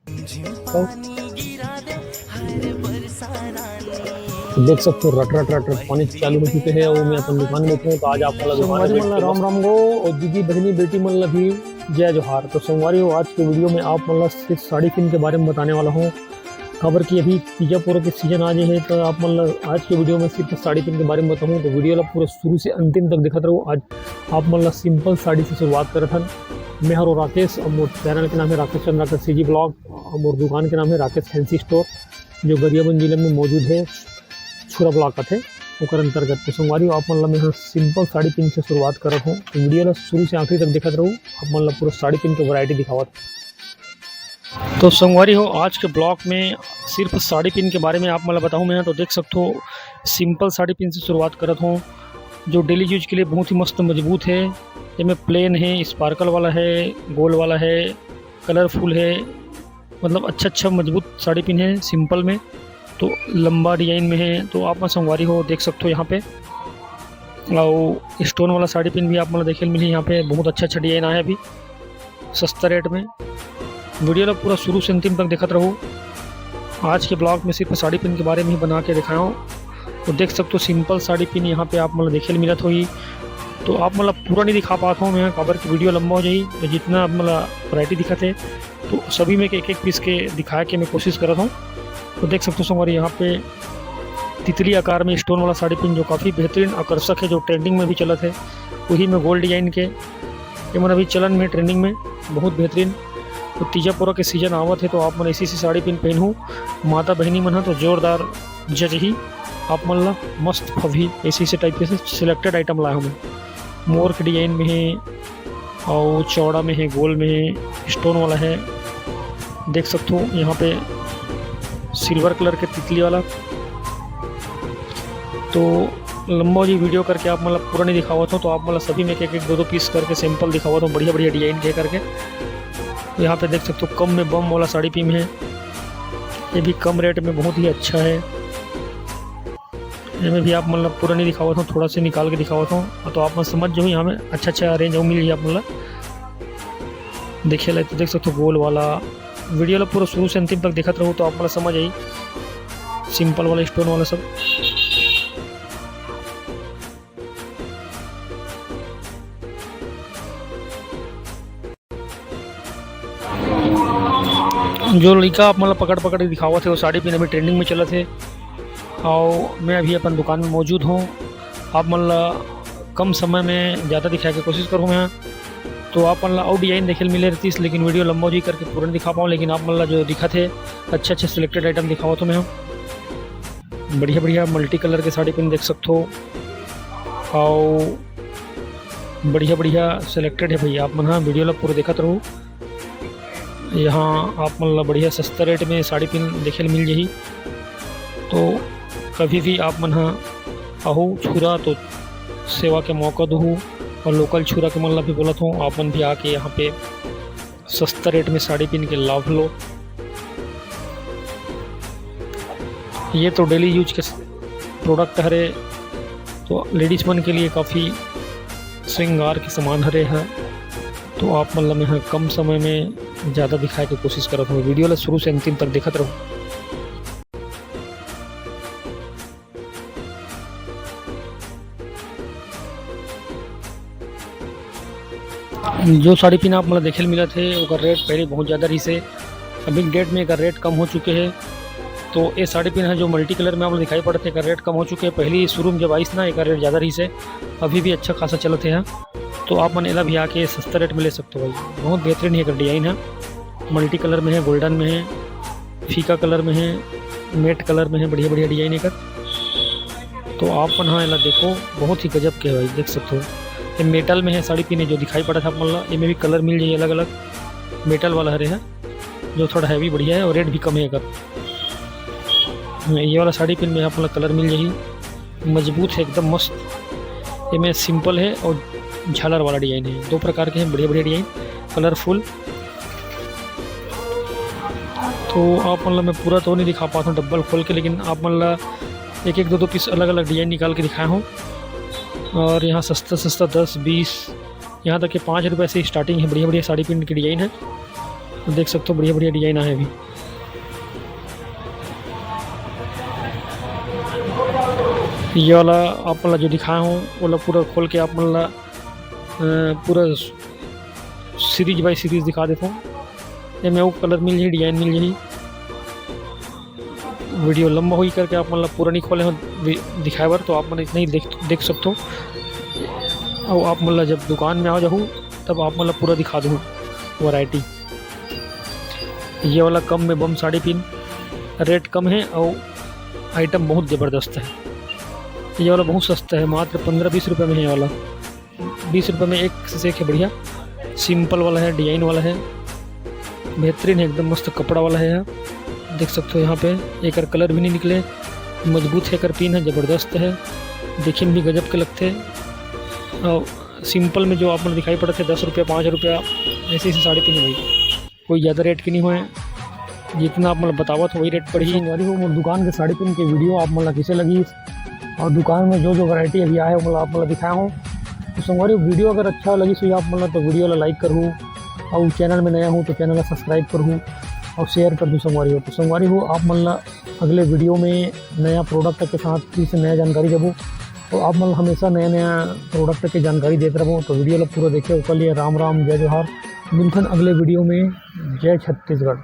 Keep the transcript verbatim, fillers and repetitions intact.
देख सकते हो, रट रट रट रट पानी चालू हो चुके हैं और मैं अपन दुकान में बैठे हूँ। तो आज आप वाला दुकान संगवारी मन ला राम राम गो और दीदी बहनी बेटी मन ला भी जय जोहार। तो संगवारी हो, आज के वीडियो में आप मन ला सिर्फ साड़ी पिन के बारे में बताने वाला हूँ, काबर कि अभी तीजा पोरा के सीजन आ गए है। तो आप मन ला आज के वीडियो में सिर्फ साड़ी पिन के बारे में बताऊँ, तो वीडियो ला पूरा शुरू से अंतिम तक देखत रहो। आज आप मन ला सिंपल साड़ी से शुरुआत करत हन। मैं हरो राकेश और मोर चैनल के नाम है राकेश चंद्राकर सीजी ब्लॉग और मोर दुकान के नाम है राकेश फैंसी स्टोर, जो गरियाबंद जिले में मौजूद है, छुरा ब्लॉक आथे ओकर अंतर्गत। तो संगवारी हो, आप मन ला मैं ह सिंपल साड़ी पिन से शुरुआत करत हूँ। तो वीडियो ला शुरू से आखिरी तक देखत रहू, आप मन ला पूरा साड़ी पिन के वैरायटी दिखावत। तो संगवारी हो, आज के ब्लॉग में सिर्फ साड़ी पिन के बारे में आप मन ला बताहूँ मैं। तो देख सकत हो, सिंपल साड़ी पिन से शुरुआत करत हूँ, जो डेली यूज के लिए बहुत ही मस्त मजबूत है। एमे प्लेन है, स्पार्कल वाला है, गोल वाला है, कलरफुल है, मतलब अच्छा अच्छा मजबूत साड़ी पिन है सिंपल में। तो लंबा डिजाइन में है, तो आप मन संगवारी हो देख सकते हो यहाँ पे। और स्टोन वाला साड़ी पिन भी आप मन ला देखे मिली यहाँ पे, बहुत अच्छा अच्छा डिजाइन आया अभी सस्ता रेट में। वीडियो ला पूरा शुरू से अंतिम तक देखत रहो। आज के ब्लॉग में सिर्फ साड़ी पिन के बारे में ही बना के दिखाया हूँ। तो देख सकते हो, सिंपल साड़ी पिन यहाँ पे आप मन ला देखे मिलत होही। तो आप मन ला पूरा नहीं दिखा पाता हूँ मैं, काबर की वीडियो लंबा हो जाही। तो जितना आप मन ला वैरायटी दिखत है, तो सभी में के एक एक पीस के दिखाए के मैं कोशिश करत हूँ। तो देख सकते हो संगवारी, यहाँ पे तितली आकार में स्टोन वाला साड़ी पिन, जो काफ़ी बेहतरीन आकर्षक है, जो ट्रेंडिंग में भी चलत है, वही में गोल्ड डिजाइन के, ये मन अभी चलन में, ट्रेंडिंग में, बहुत बेहतरीन। तो तीजा पोरा के सीजन आवत है, तो आप मन ऐसी ऐसी साड़ी पिन पहनहू, माता बहनी मन ह तो जोरदार जजही आप मन ला, मस्त फबही। ऐसे ऐसे टाइप के सिलेक्टेड आइटम लाए हूँ मैं। मोर के डिजाइन में है और चौड़ा में है, गोल में है, स्टोन वाला है, देख सकते हो यहाँ पे सिल्वर कलर के तितली वाला। तो लंबा जी वीडियो करके आप मन ला पूरा नहीं दिखावत हो, तो आप मन ला सभी में एक एक दो दो पीस करके सैंपल दिखावत हो, बढ़िया बढ़िया डिजाइन के करके। यहाँ पे देख सकते हो, कम में बम वाला साड़ी पिन है, ये भी कम रेट में बहुत ही अच्छा है। एमे भी आप मन ला पूरा नहीं दिखावत हो, थोड़ा से निकाल के दिखावत हो, तो आप मन समझ जाओ, यहाँ में अच्छा अच्छा रेंज अउ मिल जाही आप मन ला देखे ला। तो देख सकते हो गोल वाला, वीडियो ला पूरा शुरू से अंतिम तक देखत रहो, तो आप मन ला समझ आई सिंपल वाला, स्टोन वाला सब। जो लइका आप मन ला पकड़ पकड़ के दिखावत हे, वो साड़ी पिन अभी ट्रेंडिंग में चलत हे, और मैं अभी अपन दुकान में मौजूद हूँ। आप मन ला कम समय में ज़्यादा दिखाए के कोशिश करूँ मैं, तो आप मन ला अउ डिजाइन देखे ल मिले रहतीस, लेकिन वीडियो लंबा हो जाही करके पूरा नहीं दिखा पाऊँ। लेकिन आप मन ला जो दिखत हे, अच्छे अच्छे सिलेक्टेड आइटम दिखावत हूँ मैं। बढ़िया बढ़िया मल्टी कलर के साड़ी पिन देख सकत हो, और बढ़िया बढ़िया सिलेक्टेड है भैया। आप मन ह वीडियो ला पूरा देखत रहो। यहाँ आप मन ला बढ़िया सस्ता रेट में साड़ी पिन देखे ल मिल जाही। तो कभी भी आप मन ह आहू छुरा तो सेवा के मौका दूहू, और लोकल छुरा के मन ला भी बोलत हूँ, आप मन भी आके यहाँ पे सस्ता रेट में साड़ी पिन के लाभ लो। ये तो डेली यूज के प्रोडक्ट हरे, तो लेडीज मन के लिए काफ़ी श्रृंगार के सामान हरे ह। तो आप मन ला मैं ह कम समय में ज़्यादा दिखाए के कोशिश करत हूँ। वीडियो ला शुरू से अंतिम तक देखत रहो। जो साड़ी पिन आप मन ला देखे ल मिलत हे, ओकर रेट पहले बहुत ज़्यादा रहिस हे। अभी डेट में एकर रेट कम हो चुके हे। तो ये साड़ी पिन है जो मल्टी कलर में आप मन ला दिखाई पड़त हे, एकर रेट कम हो चुके हे। पहली शुरू में जब आइस ना, एकर रेट ज़्यादा रहिस हे, अभी भी अच्छा खासा चलत हे। तो आप मन एला भी आके सस्ता रेट में ले सकते हो भाई। बहुत बेहतरीन है एकर डिजाइन है, मल्टी कलर में है, गोल्डन में है, फीका कलर में है, मेट कलर में है, बढ़िया बढ़िया डिजाइन एकर। तो आप मन ह एला देखो, बहुत ही गजब के है भाई, देख सकते हो। ये मेटल में है साड़ी पिन, जो दिखाई पड़त हे आप मन ला, एमे भी कलर मिल जाही अलग अलग। मेटल वाला हरे है, जो थोड़ा हैवी बढ़िया है और रेट भी कम है एकर। ये वाला साड़ी पिन में आप मन ला कलर मिल जाही, मजबूत है एकदम मस्त। एमे सिंपल है और झालर वाला डिजाइन है, दो प्रकार के हैं बढ़िया बढ़िया डिजाइन, कलरफुल। तो आप मन ला मैं पूरा तो नहीं दिखा पाता हूँ डब्बल खोल के, लेकिन आप मन ला एक एक दो दो पीस अलग अलग डिजाइन निकाल के दिखाया हूँ। और यहाँ सस्ता सस्ता दस बीस, यहाँ तक के पाँच रुपये से स्टार्टिंग है। बढ़िया बढ़िया साड़ी पिन की डिजाइन है। तो देख सकते हो बढ़िया बढ़िया डिजाइन आए अभी। ये वाला आप मन ला जो दिखाए हों, ओला पूरा खोल के आप मन ला, अ, पूरा सीरीज बाय सीरीज दिखा देथों। एमे अउ कलर मिल जाही, डिजाइन मिल जाही। वीडियो लंबा होही करके आप मन ला पूरा नहीं खोले हों दि-, दिखाए बर, तो आप मन इतना ही देख, देख सकथो। अउ आप मन ला जब दुकान में आ जाहू, तब आप मन ला पूरा दिखा दूँ वैरायटी। ये वाला कम में बम साड़ी पिन, रेट कम है और आइटम बहुत ज़बरदस्त है। ये वाला बहुत सस्ता है, मात्र पन्द्रह बीस रुपये में है ये वाला। बीस रुपये में एक से एक है बढ़िया, सिंपल वाला है, डिजाइन वाला है, बेहतरीन है, एकदम मस्त कपड़ा वाला है। देख सकते हो यहाँ पे एकर कलर भी नहीं निकले, मजबूत है, एकर पिन है, ज़बरदस्त है, देखे में भी गजब के लगते। और सिंपल में जो आप मन दिखाई पड़त हे, दस रुपया, पाँच रुपया, ऐसे ऐसे साड़ी पिन है भाई, कोई ज़्यादा रेट के नहीं होए, जितना आप मन बतावत हो वही रेट पड़ही। संगवारी हो, मोर दुकान के साड़ी पिन के वीडियो आप मन ला कैसे लगी और दुकान में जो जो वैरायटी अभी आए हे, ओला आप मन ला दिखाए हों। तो संगवारी हो, वीडियो अगर अच्छा लगी सो आप मन ला, तो वीडियो ला लाइक करहू, और चैनल में नया हो तो चैनल ला सब्सक्राइब करहू और शेयर कर दू संगवारी हो। तो संगवारी हो, आप मन ला अगले वीडियो में नया प्रोडक्ट के साथ फिर से नया जानकारी देबो। तो आप मन हमेशा नया नया प्रोडक्ट के जानकारी देत रहबो। तो वीडियो ला पूरा देखे, ओकर लिए राम राम, जय जोहार। मिलथन अगले वीडियो में। जय छत्तीसगढ़।